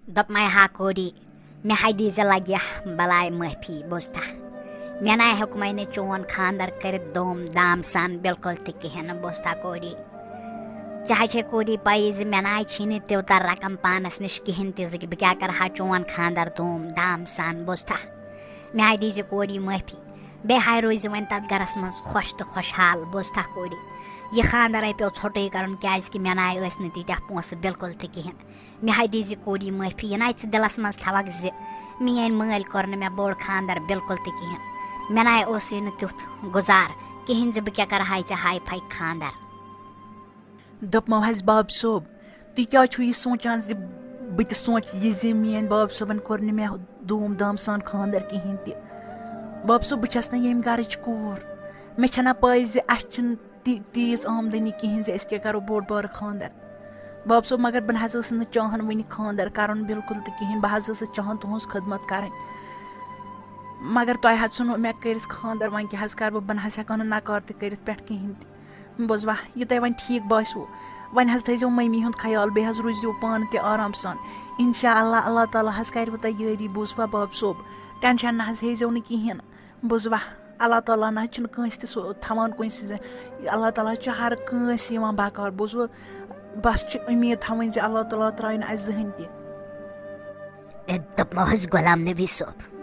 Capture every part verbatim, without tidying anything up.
دوٚپمَے ہا کوٗری، مےٚ ہاے دیٖزِ لگہِ بلاے معٲفی، بوٗزتھا؟ مےٚ ناے ہیوٚکمَے نہٕ چون خانٛدر کٔرِتھ دوٗم دام سان بِلکُل تہِ کِہیٖنۍ نہٕ، بوٗزتھا کوٗری؟ ژےٚ ہاے چھے کوٗری پَیی زِ مےٚ ناے چھی نہٕ تیوٗتاہ رقم پانَس نِش کِہیٖنۍ تہِ زِ بہٕ کیٛاہ کَرٕ ہا چون خانٛدر دوٗم دام سان، بوٗزتھا؟ مےٚ ہاے دیٖزِ کوٗری معٲفی، بیٚیہِ ہاے روٗزِ وۄنۍ تَتھ گَرَس منٛز خۄش تہٕ خۄشحال، بوٗزتھا کوٗری؟ یہِ خانٛدر ہاے پیوٚو ژھوٚٹُے کَرُن، کیٛازِکہِ مےٚ ناے ٲسۍ نہٕ تیٖتیٛاہ پونٛسہٕ بِلکُل تہِ کِہیٖنۍ۔ مےٚ ہاے دیٖزِ کوٗری معٲفی، یہِ ناے ژٕ دِلَس منٛز تھاوَکھ زِ میٛٲنۍ مٲلۍ کوٚر نہٕ مےٚ بوٚڑ خانٛدر بِلکُل تہِ کِہیٖنۍ۔ مےٚ ناے اوسُے نہٕ تیُتھ گُزار کِہیٖنۍ زِ بہٕ کیٛاہ کَرٕ ہاے ژےٚ ہاے فاے خانٛدر۔ دوٚپمو حظ باب صٲب، تُہۍ کیٛازِ چھُو یہِ سونٛچان زِ بہٕ تہِ سونٛچہٕ یہِ زِ میٛٲنۍ باب صٲبَن کوٚر نہٕ مےٚ دوٗم دام سان خانٛدر کِہیٖنۍ تہِ؟ باب صٲب، بہٕ چھَس نہٕ ییٚمہِ گَرٕچ کوٗر۔ مےٚ چھَنہ پَے زِ اَسہِ چھِنہٕ تی-، تیٖژ آمدنی کِہیٖنۍ زِ أسۍ کیٛاہ کَرو بوٚڑ بارٕ خانٛدر۔ باب صٲب، مگر بہٕ نہ حظ ٲسٕس نہٕ چاہان وٕنہِ خانٛدر کَرُن بِلکُل تہِ کِہیٖنۍ۔ بہٕ حظ ٲسٕس چاہان تُہٕنٛز خدمت کَرٕنۍ۔ مگر تۄہہِ حظ ژھٕنوٕ مےٚ کٔرِتھ خانٛدر، وۄنۍ کیٛاہ حظ کَرٕ بہٕ؟ بہٕ نہ حظ ہٮ۪کہٕ ہا نہٕ نکار تہِ کٔرِتھ پٮ۪ٹھ کِہیٖنۍ تہِ۔ بوٗزوا، یہِ تۄہہِ وۄنۍ ٹھیٖک باسِوٕ۔ وۄنۍ حظ تھٲیزیو مٔمی ہُنٛد خیال، بیٚیہِ حظ روٗززیو پانہٕ تہِ آرام سان۔ اِنشاء اللہ، اللہ تعالیٰ حظ کَرِوٕ تۄہہِ یٲری، بوٗزوا باب صٲب؟ ٹٮ۪نشَن نہ حظ ہیزیو نہٕ کِہیٖنۍ۔ بوٗزوا، اللہ تعالیٰ نہ حظ چھُنہٕ کٲنٛسہِ تہِ سُہ تھاوان کُنہِ سٕنٛزِ، اللہ تعالیٰ چھُ ہر کٲنٛسہِ یِوان بکار۔ بوٗزوٕ، بس چھِ اُمید تھاوٕنۍ زِ اللہ تعالیٰ ترٛاوِ نہٕ اَسہِ زٕہٕنۍ تہِ۔ اے، دوٚپمو حظ غلام نبی صٲب،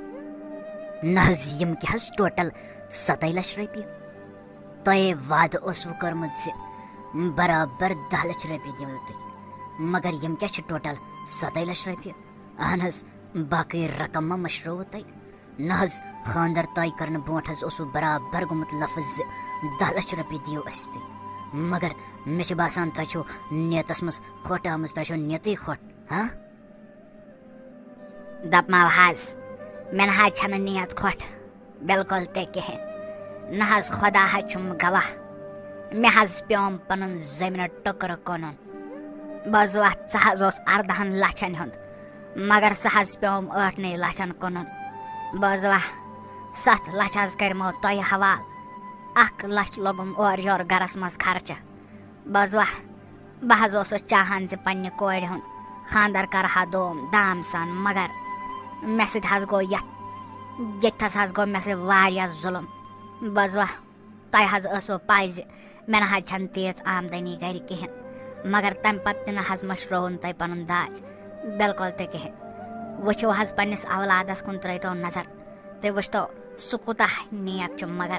نہ حظ، یِم کیٛاہ حظ ٹوٹل ستٲے لچھ رۄپیہِ؟ تۄہے وعدٕ اوسوٕ کوٚرمُت زِ برابر دَہ لچھ رۄپیہِ دِیِو تُہۍ، مگر یِم کیٛاہ چھِ ٹوٹل ستٲے لچھ رۄپیہِ؟ اہن حظ، باقٕے رقم ما مٔشرٲوٕ تۄہہِ؟ نہ حظ، خانٛدر طے کرنہٕ برونٛٹھ حظ اوسوٕ برابر گوٚمُت لفظ زِ دَہ لچھ رۄپیہِ دِیِو اَسہِ تُہۍ، مگر مےٚ چھِ باسان تۄہہِ چھو نیتس منٛز کھۄٹھ آمٕژ، تۄہہِ چھو نیتٕے کھۄٹھ، ہاں؟ دَپمو حظ، مےٚ نہ حظ چھَنہٕ نیت کھۄٹھ بِلکُل تہِ کِہیٖنۍ۔ نہ حظ، خۄدا حظ چھُم گواہ، مےٚ حظ پیوم پَنُن زٔمیٖنہٕ ٹُکرٕ کٕنُن۔ بوٗزوا، سُہ حظ اوس اَردَہَن لَچھَن ہُنٛد، مگر سُہ حظ پیوم ٲٹھنٕے لَچھَن کٕنُن۔ بوٗزوا، سَتھ لَچھ حظ کٔرمو تۄہہِ حوالہٕ، اَکھ لَچھ لوٚگُم اورٕ یورٕ گَرَس منٛز خرچہٕ۔ بوٗزوا، بہٕ حظ اوسُس چاہان زِ پننہِ کورِ ہُنٛد خانٛدر کرٕ ہا دوم دام سان، مگر مےٚ سۭتۍ حظ گوٚو یتھ، ییٚتہِ تھس حظ گوٚو مےٚ سۭتۍ واریاہ ظُلُم۔ بوٗزوا، تۄہہِ حظ ٲسوٕ پَے زِ مےٚ نہ حظ چھَنہٕ تیٖژ آمدنی گرِ کِہیٖنۍ، مگر تَمہِ پتہٕ تہِ نہ حظ مٔشرٲوٕن تۄہہِ پنُن داج بِلکُل تہِ کِہیٖنۍ۔ وٕچھِو حظ پننِس اولادس کُن، ترٲیتو نظر، تُہۍ وٕچھتو سُہ کوٗتاہ نیک چھُ۔ مگر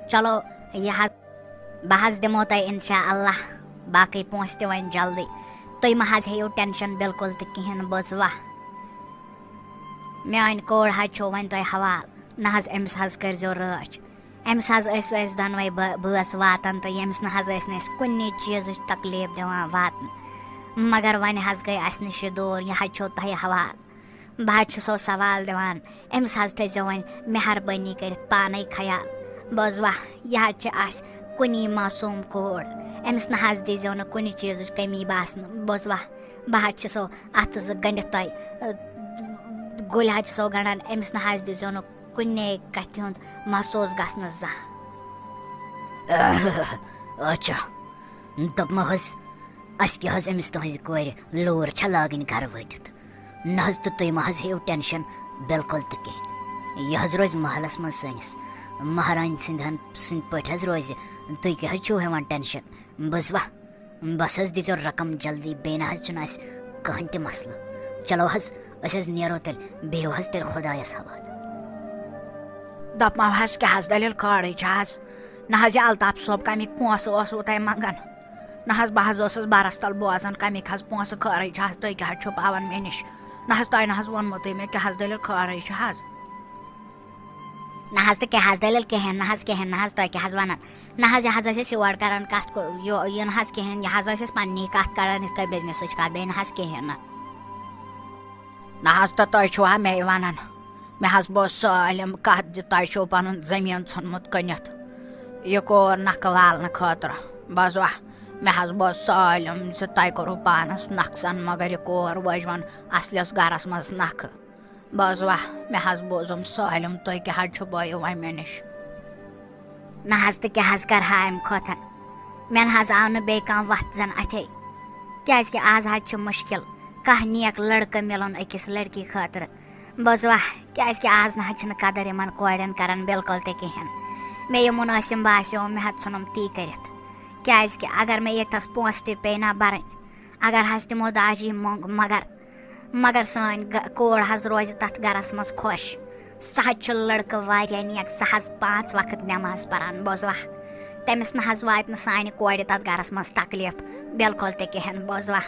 چلو، یہِ حظ بہٕ حظ دِمو تۄہہِ انشاء اللہ باقٕے پونٛسہٕ تہِ وۄنۍ جلدی۔ تُہۍ مہ حظ ہیٚیِو ٹٮ۪نشن بِلکُل تہِ کِہیٖنۍ، بوٗزوا؟ میٛٲنۍ کوٗر حظ چھو وۄنۍ تۄہہِ حوالہٕ۔ نہ حظ، أمِس حظ کٔرۍزیو رٲچھ۔ أمِس حظ ٲسۍ أسۍ دۄنوَے بٲ-، بٲژ واتان، تہٕ ییٚمِس نہ حظ ٲسۍ نہٕ أسۍ کُنہِ چیٖزٕچ تکلیٖف دِوان واتنہٕ۔ مگر وۄنۍ حظ گٔے اَسہِ نِش یہِ دوٗر، یہِ حظ چھو تۄہہِ حوالہٕ۔ بہٕ حظ چھُسو سوال دِوان، أمِس حظ تھٲیزیو وۄنۍ مہربٲنی کٔرِتھ پانَے خیال۔ بوٗزوا، یہِ حظ چھِ اَسہِ کُنی معصوٗم کوٗر، أمِس نہ حظ دیٖزیو نہٕ کُنہِ چیٖزٕچ کٔمی باسنہٕ۔ بوٗزوا، بہٕ حظ چھُسو اَتھٕ زٕ گٔنٛڈِتھ تۄہہِ، اَ، گُلۍ حظ چھُسو گنٛڈان، أمِس نہ حظ دیٖزیو نہٕ کُنے کَتھِ ہُنٛد محسوٗس گژھنہٕ زانٛہہ۔ اچھا، دوٚپمو حظ، اَسہِ کیٛاہ حظ أمِس تُہٕنٛزِ کورِ لوٗر چھا لاگٕنۍ گرٕ وٲتِتھ؟ نہ حظ، تہٕ تُہۍ مہ حظ ہیٚیِو ٹٮ۪نشن بِلکُل تہِ کِہیٖنۍ۔ یہِ حظ روزِ محلس منٛز سٲنِس مہرٲنۍ سٕنٛدِ ہن، سٕنٛدۍ پٲٹھۍ حظ روزِ۔ تُہۍ کیٛاہ حظ چھِو ہٮ۪وان ٹٮ۪نشن؟ بوٗزوا؟ بس حظ دیٖزیو رقم جلدی، بیٚیہِ نہ حظ چھُنہٕ اَسہِ کٕہٕنۍ تہِ مسلہٕ۔ چلو حظ، أسۍ حظ نیرو تیٚلہِ، بِہِو حظ تیٚلہِ خۄدایس حوالہٕ۔ دَپمو حظ، کیٛاہ حظ دٔلیٖل کھٲرٕے چھِ حظ؟ نہ حظ، یہِ الطاف صٲب کَمِکۍ پونٛسہٕ اوسوٕ تۄہہِ منٛگان؟ نہ حظ، بہٕ حظ ٲسٕس بَرَس تَل بوزان، کَمِکۍ حظ پونٛسہٕ کھٲرٕے چھِ حظ، تُہۍ کیٛاہ حظ چھُو پاوان مےٚ نِش؟ نہ حظ، تۄہہِ نہ حظ ووٚنمُتُے مےٚ، کیٛاہ حظ دٔلیٖل کھٲرٕے چھِ حظ؟ نہ حظ تہٕ کیٛاہ حظ دٔلیٖل کِہیٖنۍ، نہ حظ کِہیٖنۍ، نہ حظ، تۄہہِ کیٛاہ حظ وَنان؟ نہ حظ، یہِ حظ ٲسۍ أسۍ یور کَران کَتھ، کو-، یہِ، یہِ نہ حظ کِہیٖنۍ، یہِ حظ ٲسۍ أسۍ پنٛنی کَتھ کَران، یِتھ کٔنۍ بِزنِسٕچ کَتھ، بیٚیہِ نہ حظ کِہیٖنۍ نہٕ۔ نہ حظ، تہٕ تۄہہِ چھُوا مےٚ وَنان؟ مےٚ حظ بوز سٲلِم کَتھ زِ تۄہہِ چھُو پَنُن زٔمیٖن ژھُنمُت کٕنِتھ یہِ کور نَکھٕ والنہٕ خٲطرٕ۔ بوزوا، مےٚ حظ بوز سٲلِم زِ تۄہہِ کوٚروٕ پانَس نۄقصان، مگر یہِ کور وٲجوَن اَصلِس گَرَس منٛز نَکھٕ۔ بوزوا، مےٚ حظ بوزُم سٲلِم، تُہۍ کیٛاہ حظ چھُو بٲیِو وۄنۍ مےٚ نِش؟ نہ حظ، تہٕ کیٛاہ حظ کَرٕ ہا اَمہِ کھۄتہٕ؟ مےٚ نہ حظ آو نہٕ بیٚیہِ کانٛہہ وَتھ زَن اَتھے، کیٛازِکہِ آز حظ چھِ مُشکِل۔ کانٛہہ نیک لڑکہٕ مِلُن أکِس لڑکی خٲطرٕ۔ بوزوا، کیازِ کہِ آز نہ حظ چھِنہٕ قدر یِمن کورٮ۪ن کران بالکل تہِ کِہیٖنۍ۔ مےٚ یہِ مُنٲسِب باسیو، مےٚ حظ ژھُنُم تی کٔرِتھ۔ کیازِ کہِ اگر مےٚ ییٚتھس پونٛسہٕ تہِ پیٚیہِ نہ برٕنۍ، اگر حظ تِمو داجی موٚنگ، مگر، مگر سٲنۍ گ-، کوٗر حظ روزِ تتھ گرس منٛز خۄش۔ سُہ حظ چھُ لڑکہٕ واریاہ نیک، سُہ حظ پانٛژھ وقت نٮ۪ماز پران، بوزوا۔ تٔمِس نہ حظ واتہِ نہٕ سانہِ کورِ تتھ گرس منٛز تکلیف بالکل تہِ کِہیٖنۍ، بوزوا۔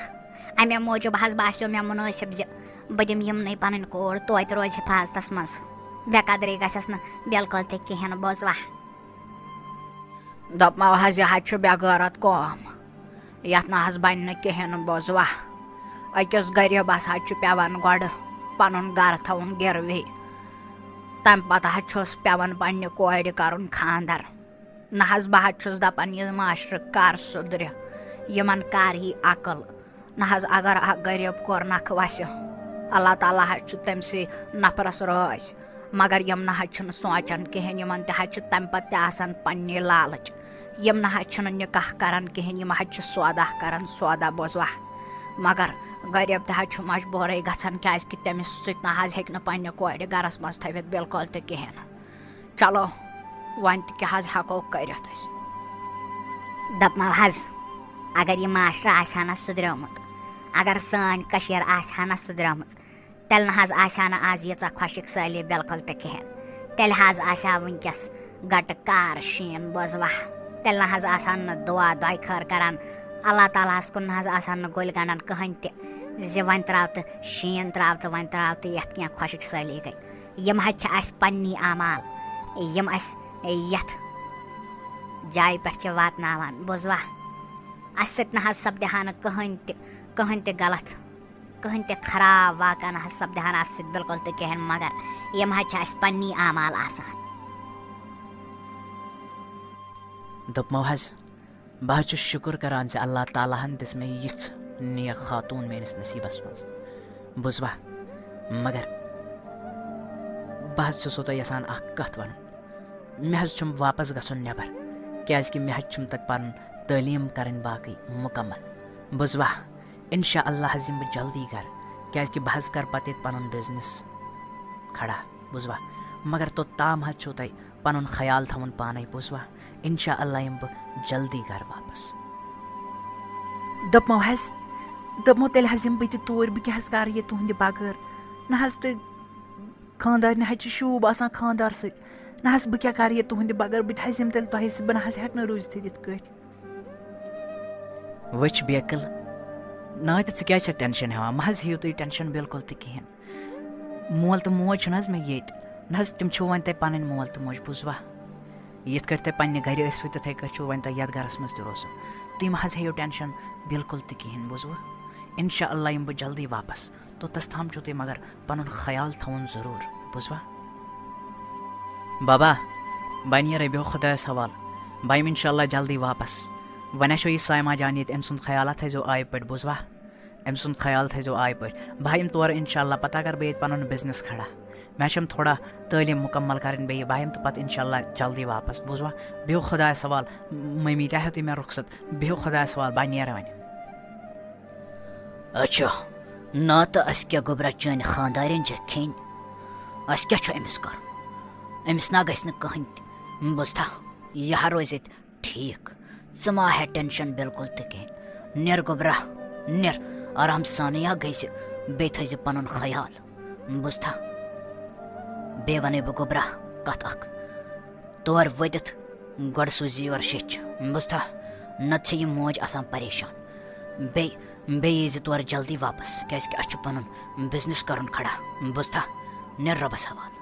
امے موٗجوٗب حظ باسیو مےٚ مُنٲسِب زِ بہٕ دِمہٕ یِمنٕے پنٕنۍ کوٗر، توتہِ روزِ حفاظتس منٛز، بے قدری گژھٮ۪س نہٕ بالکل تہِ کِہیٖنۍ، بوزوا۔ دوٚپمو حظ، یہِ حظ چھُ بے غٲرت قوم، یتھ نہ حظ بنہِ نہٕ کِہیٖنۍ، بوزوا۔ أکِس غریٖبس حظ چھُ پٮ۪وان گۄڈٕ پنُن گرٕ تھاوُن گِروی، تمہِ پتہٕ حظ چھُس پٮ۪وان پننہِ کورِ کرُن خاندر۔ نہ حظ، بہٕ حظ چھُس دَپان، یہِ معاشرٕ کر سُدرِ، یِمن کر یی عقل۔ نہ حظ، اگر اکھ غریٖب کور نکھٕ وَسہِ، اللہ تعالیٰ حظ چھُ تٔمسٕے نفرس رٲضۍ۔ مگر یِم نہ حظ چھِنہٕ سونٛچان کِہیٖنۍ، یِمن تہِ حظ چھُ تمہِ پتہٕ تہِ آسان پننی لالٕچ۔ یِم نہ حظ چھِنہٕ نکاح کران کِہیٖنۍ، یِم حظ چھِ سودا کران، سودا، بوزوا۔ مگر غریٖب تہِ حظ چھُ مجبوٗرٕے گژھان، کیازِ کہِ تٔمِس سۭتۍ نہ حظ ہیٚکہِ نہٕ پننہِ کورِ گرس منٛز تھٲوِتھ بالکل تہِ کِہیٖنۍ۔ چلو، وۄنۍ تہِ کیٛاہ حظ ہٮ۪کو کٔرِتھ أسۍ؟ دوٚپمو حظ، اگر یہِ معاشرٕ آسہِ ہا نہ سُدریومُت، اگر سٲنۍ کٔشیٖر آسہِ ہا نہ سُدریمٕژ، تیٚلہِ نہ حظ آسہِ ہا نہٕ آز ییٖژاہ خۄشِک سٲلی بالکل تہِ کِہیٖنۍ۔ تیٚلہِ حظ آسہِ ہا وٕنکیٚس گٹہٕ کار شیٖن، بوزوا۔ تیٚلہِ نہ حظ آسہِ ہا نہٕ دُعا دۄیہِ خٲر کران۔ اللہ تعالیٰ ہَس کُن نہ حظ آسہِ ہا نہٕ گُلۍ گنڈان کٕہٕنۍ تہِ زِ وۄنۍ ترٛاو تہٕ شیٖن ترٛاو تہٕ وۄنۍ ترٛاو تہٕ یَتھ کینٛہہ خۄشِک سٲلی گٔے۔ یِم حظ چھِ اَسہِ پننی اعمال، یِم اَسہِ یَتھ جایہِ پٮ۪ٹھ چھِ واتناوان، بوزوا۔ اَسہِ سۭتۍ نہ حظ سپدِ ہا نہٕ کٕہٕنۍ تہِ، کٕہٕنۍ تہِ غلط، کٕہٕنۍ تہِ خراب واقعہ نہ حظ سپدِ ہا نہٕ اَسہِ سۭتۍ بالکل تہِ کِہیٖنۍ، مگر یِم حظ چھِ اَسہِ پننی اعمال آسان۔ دوٚپمو حظ، بہٕ حظ چھُس شُکُر کران زِ اللہ تعالیٰ ہن دِژ مےٚ یِژھ نیک خاتوٗن میٲنِس نصیٖبس منٛز۔ بوٗزوا؟ مگر بہٕ حظ چھُسو تۄہہِ یژھان اکھ کتھ ونُن۔ مےٚ حظ چھُم واپس گژھُن نٮ۪بر، کیازِ کہِ مےٚ حظ چھُم تتہِ پنُن تعلیٖم کرٕنۍ باقٕے مُکمل۔ بوٗزوا؟ انشاء اللہ حظ یِمہٕ بہٕ جلدی گرٕ، کیازِ کہِ بہٕ حظ کرٕ پتہٕ ییٚتہِ پنُن business کھڑا۔ بوٗزوا؟ مگر توٚتام حظ چھُو تۄہہِ پنُن خیال تھاوُن پانے، بوٗزوا؟ انشاء اللہ یِمہٕ بہٕ جلدی گرٕ واپس۔ دوٚپمو حظ، دوٚپمو تیٚلہِ حظ یِمہٕ بہٕ تہِ توٗرۍ، بہٕ کیٛاہ حظ کرٕ یہِ تُہنٛدِ بغٲر؟ نہ حظ تہٕ خانٛدارنہِ حظ چھِ شوٗب آسان خانٛدار سۭتۍ۔ نہ حظ بہٕ کیٛاہ کرٕ یہِ تُہنٛدِ بغٲر؟ بہٕ تہِ حظ یِمہٕ تیٚلہِ تۄہے سۭتۍ، بہٕ نہ حظ ہٮ۪کہٕ نہٕ روٗزِتھ یِتھ کٲٹھۍ۔ وٕچھ بیکل، ناتہِ ژٕ کیٛازِ چھکھ tension ہٮ۪وان؟ مہ حظ ہیٚیِو تُہۍ tension بالکل تہِ کِہیٖنۍ۔ مول تہٕ موج چھُنہٕ حظ مےٚ ییٚتہِ۔ نہ حظ، تِم چھِو وۄنۍ تۄہہِ پنٕنۍ مول تہٕ موج، بوٗزوا؟ یِتھ کٲٹھۍ تۄہہِ پننہِ گرِ ٲسوٕ، تِتھے کٲٹھۍ چھِو وۄنۍ تۄہہِ یتھ گرس منٛز تہِ روزُن۔ تُہۍ مہ حظ ہیٚیِو tension بالکل تہِ کِہیٖنۍ، بوٗزوٕ؟ انشاء اللہ یِمہٕ بہٕ جلدی واپس۔ توٚتس تام چھُو تُہۍ مگر پنُن خیال تھاوُن ضروٗر، بوٗزوا؟ بابا، بہٕ نیرے، بیٚہو خۄدایس حوال۔ بہٕ یِمہٕ انشاء اللہ جلدی واپس۔ وۄنۍ آسیو یہِ سایما جان ییٚتہِ، أمۍ سُنٛد خیال تھٲیزیو آبہٕ پٲٹھۍ، بوٗزوا؟ أمۍ سُنٛد خیال تھٲیزیو آبہٕ پٲٹھۍ۔ بہٕ یِمہٕ تورٕ انشاء اللہ، پتہٕ اگر بہٕ ییٚتہِ پنُن business کھڑا۔ مےٚ چھم تھوڑا تعلیٖم مُکمل کرٕنۍ بیٚیہِ، بہٕ یِمہٕ تہٕ پتہٕ انشاء اللہ جلدی واپس، بوٗزوا؟ بیٚہو خۄدایس حوال۔ مٔمی تہِ ہیوٚتُے مےٚ رُخصت، بیٚہو خۄدایس حوال، بہٕ نیرٕ وۄنۍ۔ اچھا، نا تہٕ اسہِ کیٛاہ گوٚبرا چٲنۍ خانٛدارٮ۪ن چھےٚ کھیٚنۍ؟ اسہِ کیٛاہ چھُ أمِس کرُن؟ أمِس نا گژھِ نہٕ کٕہٕنۍ تہِ۔ بوٗزتھا، یہِ ہا روزِ ییٚتہِ ٹھیٖک۔ ژٕ ما ہےٚ tension بالکل تہِ کِہیٖنۍ۔ نیر گوٚبرا، نیر، آرام سانٕے یا گٔژھِ، بیٚیہِ تھٲیزِ پنُن خیال۔ بوٗزتھا؟ بیٚیہِ وَنَے بہٕ گوٚبرا کَتھ اَکھ۔ تور وٲتِتھ گۄڈٕ سوٗزِ یور شیٚچھ۔ بوٗزتھا؟ نَتہٕ چھےٚ یہِ موج آسان پریشان۔ بیٚیہِ، بیٚیہِ ییٖزِ تورٕ جلدی واپس، کیٛازِکہِ اَسہِ چھُ پَنُن business کَرُن کھڑا۔ بوٗزتھا؟ نیر رۄبَس حوالہٕ۔